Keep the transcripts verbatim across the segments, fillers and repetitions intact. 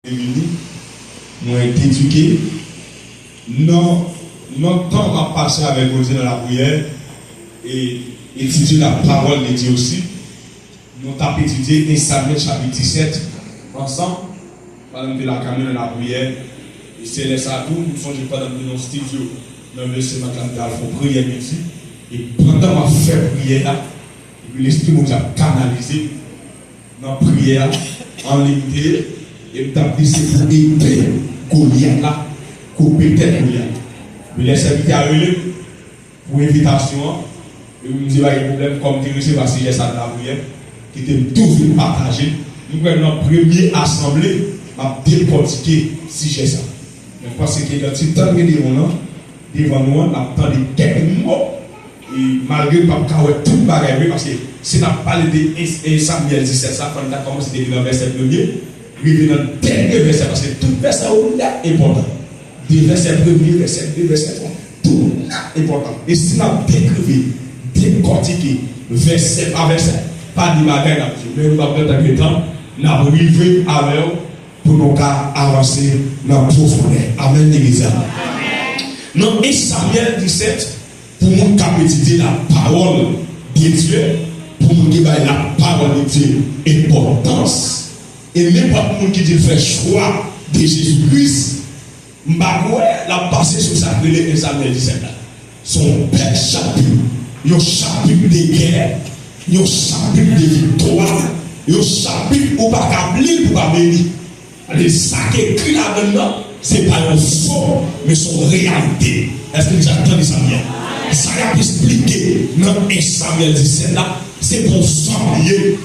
Vini, mwen dedike nan, nan tan m ap pase avèk Bondye nan lapriyè e etidye lapawòl de Dye osi, nou t ap etidye en Samyèl chapit disèt ansanm, pandan m te lakay mwen nan lapriyè. E se lè sa a tou, m sonje pandan m te nan estidyo, nan vèsè mat la, m te al fè yon priyè midi. E pandan m ap fè priyè a, epi Lespri Bondye ap kanalize m nan priyè a, ann limite, e m t ap di se pou epe Golyat la, koupe tèt Golyat. Men lè sèvitè a rele m pou envitasyon an, epi m di pa gen pwoblèm, kòm m te resevwa sijè sa a nan lapriyè, kite m tou vin pataje l. M kwè nan premye asanble, m ap dekòtike sijè sa a. Men m panse ke nan ti tan n gen devan nan, devan nou an, n ap tande kèk mo. E malgre n p ap ka wè tout bagay vre, paske si n ap pale de en, en Samyèl disèt sa, fò n ta kòmanse depi nan vèsè premye, rive nan dènye vèsè, paske tout vèsè yo nèt enpòtan. De vèsè premye, vèsè de, vèsè twa, tout nèt enpòtan. E si n ap dekrive, dekòtike, vèsè pa vèsè, pa de bagay n ap di. Men nou p ap pèd anpil tan, n ap rive avè w pou nou ka avanse nan pwofondè. Amèn, legliz la. Nan en Samyèl disèt, pou moun k ap etidye lapawòl de Dye, pou moun ki bay lapawòl de Dye enpòtans, e nenpòt moun ki di l fè chwa de Jezi Kris, m pa kwè l ap pase sou sa k rele en Samyèl disèt la. Se yon bèl chapit, yon chapit de gè, yon chapit de viktwa, yon chapit ou pa ka li l pou pa beni. Sa k ekri ladan l nan, se pa yon fo, men se yon reyalite. Èske nou deja tande sa byen? Sa y ap esplike nan en Samyèl disèt la, se pou fanm li ye.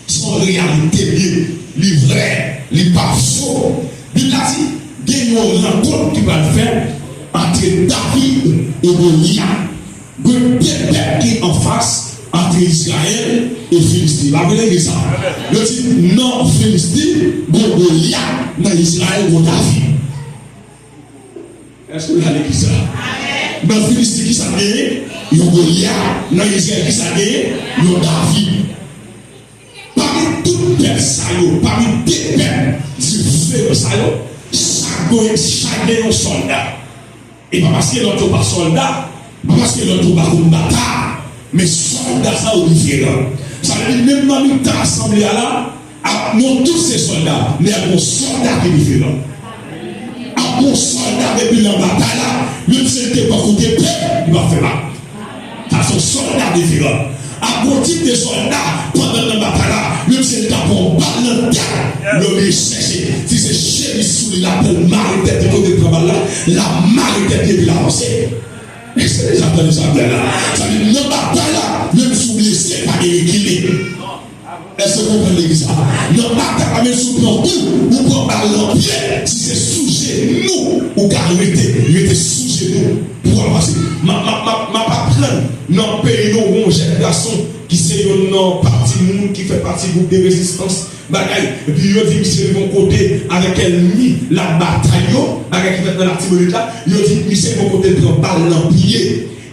Se yon reyalite li ye. Li vrè, li pa fo. Bib la di, gen yon rankont ki pral fèt ant David e Golyat. Gen de pèp ki anfas ant Izrayèl e Filisti. Pa bliye sa. Yo di, nan Filisti, gen Golyat, nan Izrayèl, gen David. Èske w la legliz la? Nan Filisti, ki sa genyen? Yon Golyat. Nan Izrayèl, ki sa genyen? Yon David. Pami tout pèp sa yo, pami de pèp diferan sa yo, chak gen, chak gen yon sòlda. E pa paske lòt yo pa sòlda, pa paske lòt yo pa konn batay, men sòlda sa yo diferan. Sa vle di, menm nan mitan asanble a la, ap, nou tout se sòlda, men ap gon sòlda ki diferan. Ap gon sòlda depi nan batay la, menm si l te bò kote pèp, li p ap fè mal. Sa se yon sòlda diferan. Ap gon tip de sòlda, pandan nan batay la, menm si l ta pran yon bal nan tèt, l oblije chèche. Si se chemiz sou li, l ap pran mare tèt li kote l pran bal la, l ap mare tèt li epi l avanse. Èske w deja tande sa byen la? Sa vle di, nan batay la, menm si w blese, pa gen rekile. Èske w konprann legliz la? Nan batay la, menm si w pran kou, ou pran bal nan pye, si se sou jenou ou ka rete, rete sou jenou pou w avanse. M ap, m ap, m ap, m ap aprann nan peyi nou, yon jèn gason ki se youn nan pati moun ki fè pati gwoup de rezistans, bagay, epi yo di misye rive yon kote avèk ènmi l ap batay yo, bagay ki fèt nan Latibonit la, yo di misye rive yon kote l pran bal nan pye.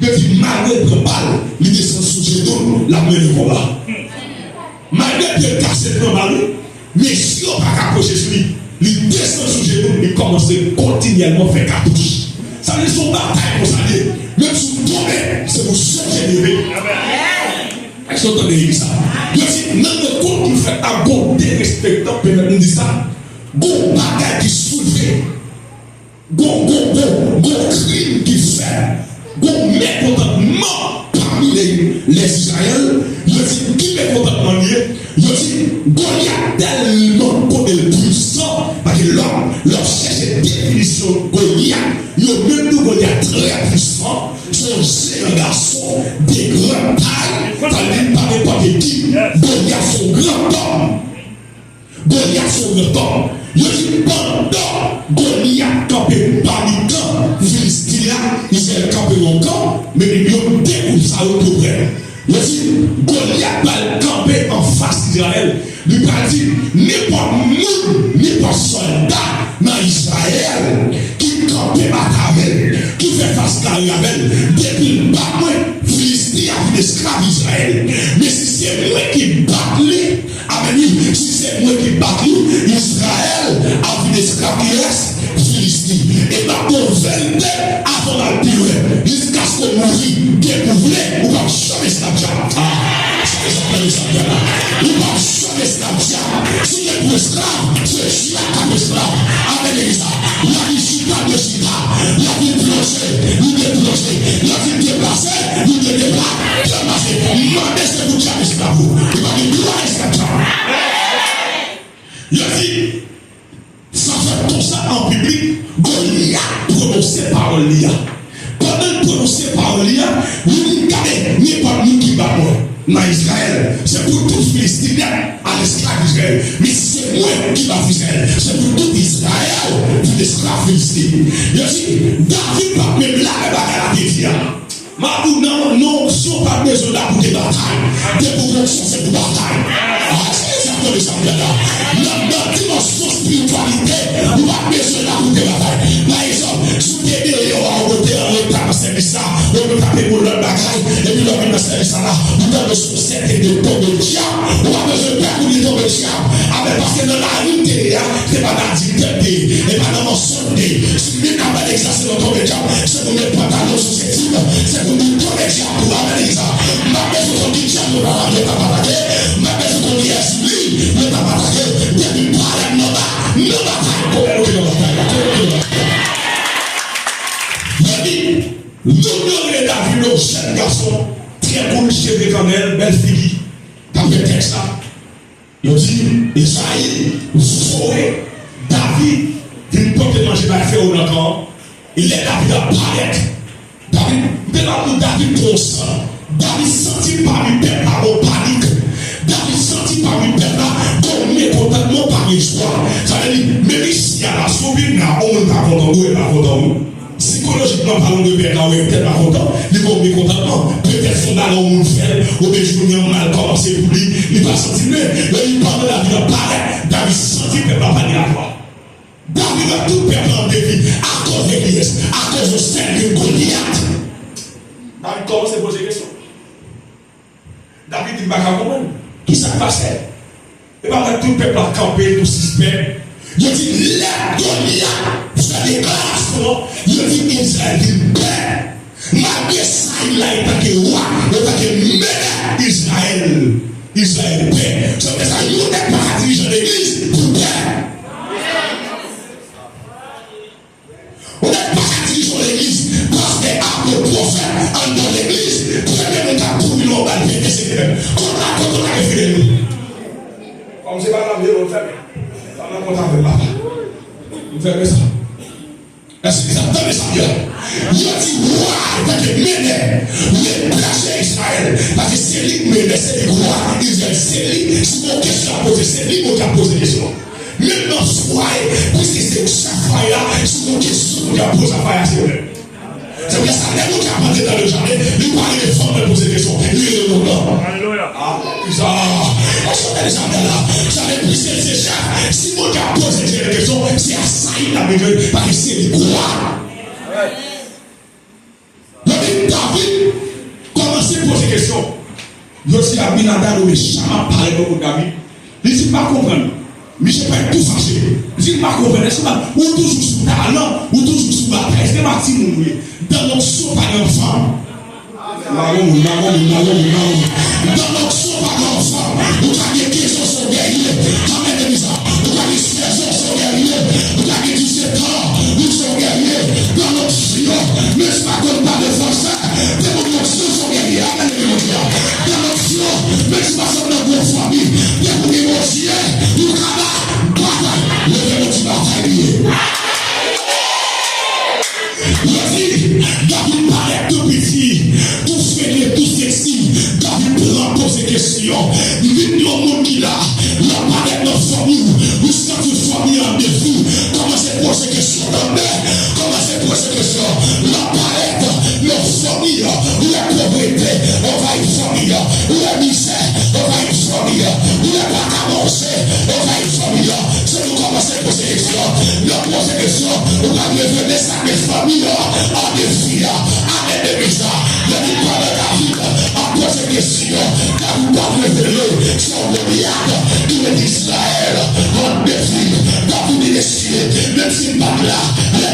Yo di malgre l pran bal, li desann sou jenou l, l ap mennen konba. Malgre pye l kase pran bal, wi, men si yo pa ka pwoche sou li, li desann sou jenou l, li kòmanse kontinyèlman fè katouch. Sa vle di se yon batay konsa l ye. Menm si w tonbe, se pou sonje leve. Èske w tande sa? Yo di nan rankont ki fèt la, gon derespektan, pèmèt m di sa, gon bagay ki soulve. Gon, gon, gon, gon krim ki fèt, gon mekontantman pami lè, lè Izrayèl, yo di ki mekontantman l ye, yo di Golyat tèlman kote l pwisan, paske lè w, lè w chèche definisyon Golyat, yo menm tou Golyat trè pwisan, se yon jeyan gason de gran tay, sa vle di pa nenpòt ki, Golyat se yon grandòm. Golyat se yon grandòm. Yo di pandan Golyat kanpe pa mitan Filisti a, Izrayèl kanpe yon kan, men yo de gwoup sa yo tou prè. Yo di Golyat pral kanpe anfas Izrayèl. Li pral di nenpòt moun, nenpòt sòlda nan Izrayèl ki kanpe batay avè l, ki fè fas kare avè l, depi l bat mwen, Filisti a vin esklav Izrayèl. Men si se mwen ki bat li, Amèn. Si se mwen ki bat li, Izrayèl ap vin E m ap ba w verite avan m al pi lwen. Jiskaske w mouri, depi w vle, ou p ap janm esklav djab. Ah, sa, sa, sa, sa, sa, sa. Ou p ap janm esklav djab. Si gen pou esklav, se djab k ap esklav. Amèn, legliz la. Lavi chita, deplase. Lavi plonje, li deplonje. Lavi deplase, li deplase. Mande se pou djab esklav ou. Ou pa gen dwa esklav djab. Yo di, sa fèt konsa an piblik, Golyat pwononse pawòl li a. Pandan l pwononse pawòl li a, li di, gade, nenpòt moun ki bat mwen nan Izrayèl, se pou tout Filisti nèt al esklav Izrayèl. Men si se mwen ki bat Izrayèl, se pou tout Izrayèl vin esklav Filisti. Yo di, David pa t menm la lè bagay la te di a. M ap di w, nan, nan onksyon, w pa t bezwen la pou te batay. Depi w gen onksyon, se pou batay. Ah, èske sa tande sa m di la? Nan, nan dimansyon espirityalite, ou pa t bezwen la pou te batay. Pa egzanp, si w te deyò a, ou te an reta nan sèvis la, ou te tape pou lòt bagay, epi lè w vin nan sèvis la, ou tande sou sèten de tonbe dyab, ou pa bezwen pè pou li tonbe dyab. Amèn, paske nan lari m te ye a, se pa nan adiltè m te ye, e pa nan mansonj m te ye. Si m vin nan bal egzase nan tonbe dyab, se pou m met pantalon sou senti m, se pou m di tonbe dyab pou amèn egzase. M pa bezwen konn ki dyab yo t ap atake, m pa bezwen konn ki èspri yo t ap atake, depi m parèt nan ba, nan batay, kòmè nou te nan batay la, kòmè nou te nan batay la. Yo di, Moun yo rele David, yon jèn gason, trè koul, cheve kannèl, bèl figi, k ap fè tèks la. Yo di, Ezayi voye David vin pote manje bay Fewon nan kan an. E lè David ap parèt, David, m te ka di w David pran san. David santi l pami pèp la gon panik. David santi pami pèp la gon mekontantman, pa gen jwa. Sa vle di, menm isi a la, si w vin la, yon moun pa kontan, goumen pa kontan, wi. Sikolojikman palan, goumen pa kontan, li gon mekontantman. Petèt se yon bagay yon moun fè l, oubyen jounen an mal kòmanse pou li, li pa santi l byen. Epi pandan David ap parèt, David santi pèp la pa gen lafwa. David wè tout pèp la an defi. Akoz de kiyès? Akoz yon sèl moun, Golyat. David kòmanse poze kesyon. David di, "M pa ka konprann. Ki sa k pase?" E pa wè tout pèp la kanpe tou sispèk. Yo di, lè Golyat fè deklarasyon an, yo di, Izrayèl vin pè. Malgre Sayil la, antanke wa, antanke menè Izrayèl, Izrayèl pè. Se pou sa, yon nèg pa ka dirije legliz pou pè. Ou nèg pa ka dirije yon legliz, pastè, apot, pwofèt, anndan legliz, premye moun k ap kouri nan yon bal pete se li menm. Kontak, kontak e fidèl nou. Kòm se pa nan biro, m fèmen. Pa nan kontak avè papa. M fèmen sa. Èske sa tande sa byen? Yo di wa, antanke menè, li pèse Izrayèl. Paske se li k menè, se li k wa Izrayèl. Se li, si gon kesyon ap poze, se li Bondye ap poze kesyon. Menm nan fwaye, piske se ou chèf fwaye a, si gon kesyon pou y ap poze a fwaye a, se ou menm. Se pou sa, lè Bondye ap antre nan le jaden, li pa rele fanm nan poze kesyon, li rele moun nan. Alelouya. Ah, sa, èske w tande sa m di la? Sa vle di, piske l se chèf, si Bondye ap poze Izrayèl kesyon, se a Sayil l ap jwenn, paske se li k wa. Yo di David kòmanse poze kesyon. Yo di Abinadab nonmen Chama parèt bò kot David. Li di, "M pa konprann." Misye parèt tou fache. Li di, "M pa konprann. Èske w toujou sou talan? Ou toujou sou batay? Èske pa timoun ou ye?" Dan lonksyon pa gen fanm. Maron, maron, maron, maron. Dan lonksyon pa gen fanm. Ou ka gen kenz an, se yon gèrye. Amèn, legliz la. Ou ka gen sèz an, se yon gèrye. Ou ka gen disèt an, ou se yon gèrye. Dan lonksyon, men se pa kont pa de fòs. Depi w gen onksyon, se yon gèrye. Amèn, legliz Bondye a. Dan lonksyon, men se pa sèlman nan gwo fanmi. Depi w gen Bondye, ou ka ba batay. Leve men, di batay li ye. Yo di, David parèt tou piti, tou frenye, tou seksi. David pran poze kesyon. Vin yon moun ki la, l ap parèt nan fanmi w, ou santi fanmi an defi. Kòmanse poze kesyon nan men, kòmanse poze kesyon. L ap parèt nan fanmi an, ou wè povrete anvayi fanmi an, ou wè mizè anvayi fanmi an, ou wè pa ka manje anvayi fanmi an. Se pou kòmanse poze kesyon. Lè w poze kesyon, ou pral revele sa k met fanmi an an defi a. Amèn, legliz la. Yo di pandan David ap poze kesyon, David pral revele se yon Golyat ki met Izrayèl an defi. David di, mesye, menm si m pa t la, lè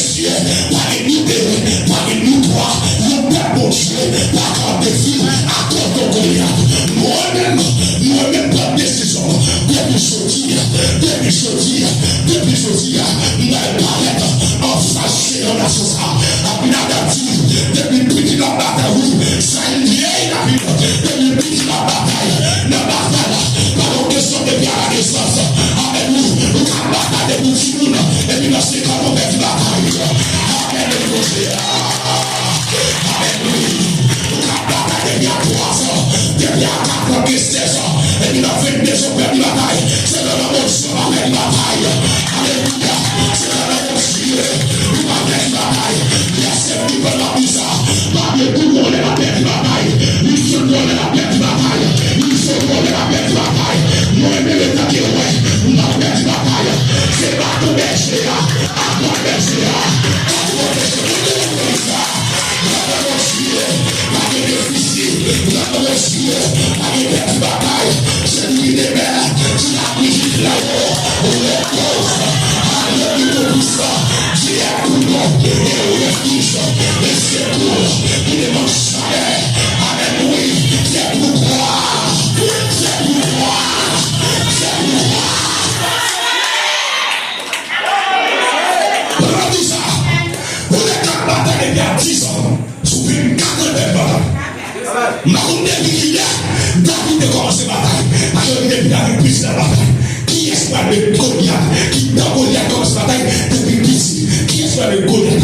Mesye, pa gen ni de, pa gen ni twa, yon pèp Bondye pa ka defi akoz de Golyat. Mwen menm, mwen menm pran desizyon, depi jodi, depi jodi, depi jodi, m pral parèt anfas jeyan nasyon sa. Abinadab di, depi piti l ap batay, wi, sa l ye, David, depi piti l ap batay, nan batay la, pa yon kesyon depi a la nesans. Amèn, wi, ou ka batay depi w timoun, epi nan senk an, ou pèdi batay. Amèn, wi, Bondye. Amèn, wi. Ou ka batay depi a twa zan, depi a kat an, gen sèz an, epi nan vennde zan, ou pèdi batay. Se nan non Bondye, ou pa pèdi batay. Alelouya. Se nan non Bondye, ou pa pèdi batay. Lè sèvitan l ap di sa, pa gen kou yon lè l ap pèdi batay. Li sot yon lè l ap pèdi batay. Li sot yon lè l ap pèdi batay. Mwen menm, etan ke wè, m ap pèdi batay. Se baton bèje a, ak bò bèje a, k ap pwoteje tout moun nan legliz la. Nan non Bondye, pa gen defisi. Nan non Bondye, pa gen pèdi batay. Se li ki te bèl, ki la pli jis la yo. Repose. Alelouya, Tout-Puissant, Dieu est pour nous, et refuge, et secours, il est mon chalet. Amèn, wi, c'est pourquoi, c'est pourquoi, c'est pourquoi. Ou nèg k ap batay depi a diz an, sou vennkat an, l ap batay. M pa konn depi kilè David te kòmanse batay. Paske depi David piti, l ap batay. Kiyès pral met Golyat? Ki tan Golyat kòmanse batay? Depi piti. Kiyès pral met Golyat?